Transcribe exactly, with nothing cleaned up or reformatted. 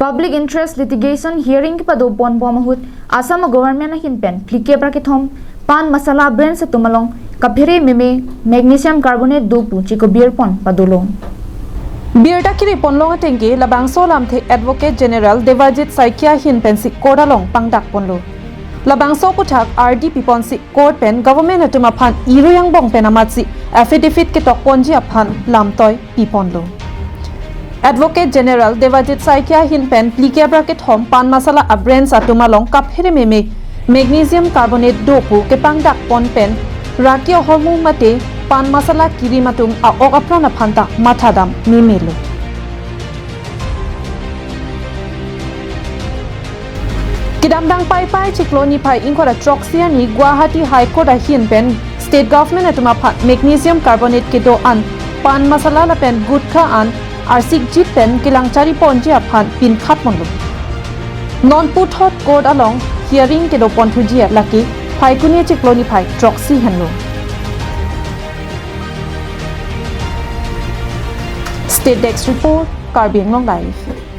Public Interest Litigation Hearing kepado ponbom ahut Assam Government ahin pen phlikep ra kethom pan masala brands atum along kaphere meme magnesium carbonate do pu chikobir pon padolo. Birta kiri ponlong atengke labangso alamthe Advocate General Debajit Saikia ahin pensi court along pangdak ponlo. Labangso aputhak R D piponsi court pen government atum aphan irui angbong pen amatsi affidavit ketok ponji aphan lamtoi piponlo. Advocate General Debajit Saikia ahin pen phlikep ra kethom pan masala a brands atum along kaphere meme magnesium carbonate do pu kepangdak pon pen raki ahormu mate pan masala kirim atum a-ok apran aphan ta mathadam memelo. Kedamtang Paipai chiklo niphai ingkoi ra throksi arni Guwahati High Court ahin pen State Government atum aphan magnesium carbonate kedo an pan masala lapen gutkha an arsikjit pen kelang chari ponji aphan pinkhat ponlo. Non puthot court along hearing kedo ponthuji lake Phaikuni chiklo niphai throksi henlo. State Desk Report, Karbi Anglong Live.